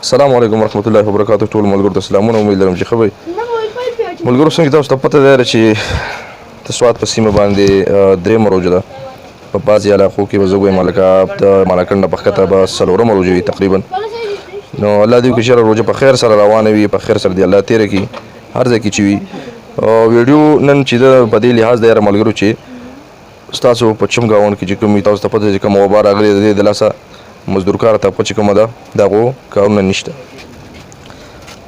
السلام علیکم ورحمت الله وبرکاته. ټول ملګرو ته سلامونه، امید لرم چې ښه وئ. ملګرو، څنګه تاسو ته پته ده چې د سوات په سیمه باندې درېیمه روژه ده. په بعضې علاقو کې به زه وایم لکه د مالاکنډ نه په ښکته به څلورمه روژه وي تقریبا. نو الله دې وکړي چې روژه په خیر سره روانه وي، په خیر سره دې الله تېره کړي هر ځای کې چې وي. ویډیو نن چې ده په دې لحاظ ده یاره ملګرو چې ستاسو په چم ګاونډ کې چې کوم وي، تاسو ته پته ده چې کومه وبا راغلې ده، د دې د لاسه مزدورکاره طبقه چې کومه ده د هغو کارونه نشته.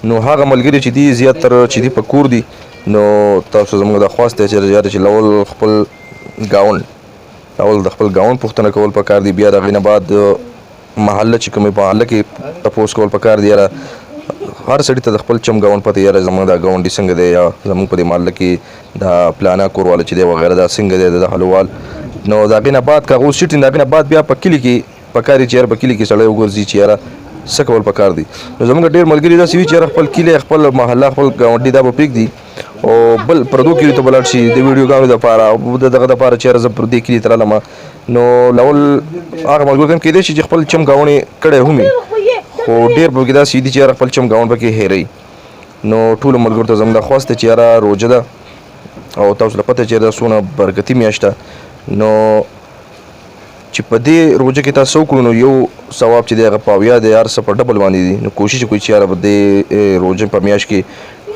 نو هغه ملګري چې دي زیاتره چې دي په کور دي، نو تاسو زموږ د خواست دی چې یاره چې لول خپل ګاونډ، اول د خپل ګاونډ پوښتنه کول پکار دي، بیا د هغې نه بعد محله چې کومې په محله کې تپوس کول پکار دي. یاره هر سړي ته د خپل چم ګاونډ پته، یاره زموږ دا ګاونډي څنګه دی، یا زموږ په دې محله کې دا پلانا کورواله چې دی وغیره دا څنګه دی د حلوال. نو د هغې نه بعد که هغه سیټ، د هغې نه بعد بیا په کلي کې پکار دي چې یاره په کلي کې سړی وګرځي چې یاره څه کول پکار دي. نو زموږ ډېر ملګري داسې وي چې یاره خپل کلی، خپل محله، خپل ګاونډي دا به پرېږدي او بل پردو کلیو ته به لاړ شي د ویډیوګانو دپاره او د دغه دپاره چې یاره زه پردې کلي ته رالم. نو لاول هغه ملګرو ته هم کېدای شي چې خپل چم ګاونډ یې کړی هم وي، خو ډېر پکې داسې دي چې یاره خپل چم ګاونډ پکې هېروي. نو ټولو ملګرو ته زموږ دا خواست دی چې یاره روژه ده او تاسو له پته چې دا څونه برکتي میاشت ده، نو چې په دې روژه کې تاسو وکړو نو یو ثواب چې دی هغه په 70 دی، هر څه په ډبل باندې دي. نو کوشش وکړئ چې یاره په دې روژه په میاشت کې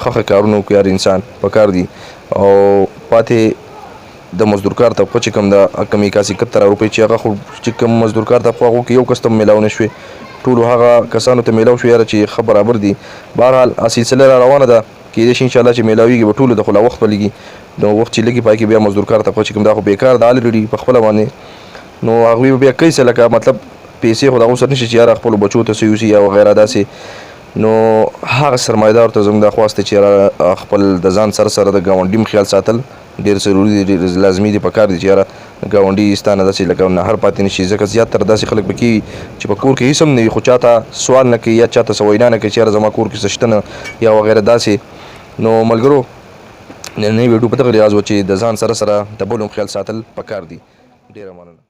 ښه ښه کارونه وکړي هر انسان په کار دي. او پاتې د مزدورکار طبقه چې کوم ده کوم 81 روپۍ چې هغه خو چې کوم مزدورکار طبقه هغو کې یو کس ته میلاو نه شوې، ټولو هغه کسانو ته میلاو شو یاره چې ښه برابر دي. بهرحال سلسله را روانه ده، کېدای شي انشاءالله چې میلاویږي به ټولو ته، خو لا وخت به لګي. نو وخت چې لګي پای کې بیا مزدورکار طبقه چې کوم دا خو بیکار ده الریډي په خپله باندې، نو هغوی به بیا کوي څه، لکه مطلب پیسې خو د هغو سره نشي چې یاره خپلو بچو ته څه یوسي یا وغیره داسې. نو هغه سرمایدار ته زموږ دا خواست دی چې یاره خپل د ځان سره سره د ګاونډي هم خیال ساتل ډېر ضروري دي، ډېر لازمي دي، پکار دي چې یاره ګاونډي ستا نه داسې لکه نهر پاتې نه شي. ځکه زیاتره داسې خلک پکې وي چې په کور کې هېڅ هم نه وي، خو چاته سوال نه کوي یا چاته څه وینا نه کوي چې یاره زما کور کې څه شته نه یا وغیره داسې. نو ملګرو، نننۍ ویډیو په دغه لحاظ وه چې د ځان سره سره د بل هم خیال ساتل پکار دي. ډېره مننه.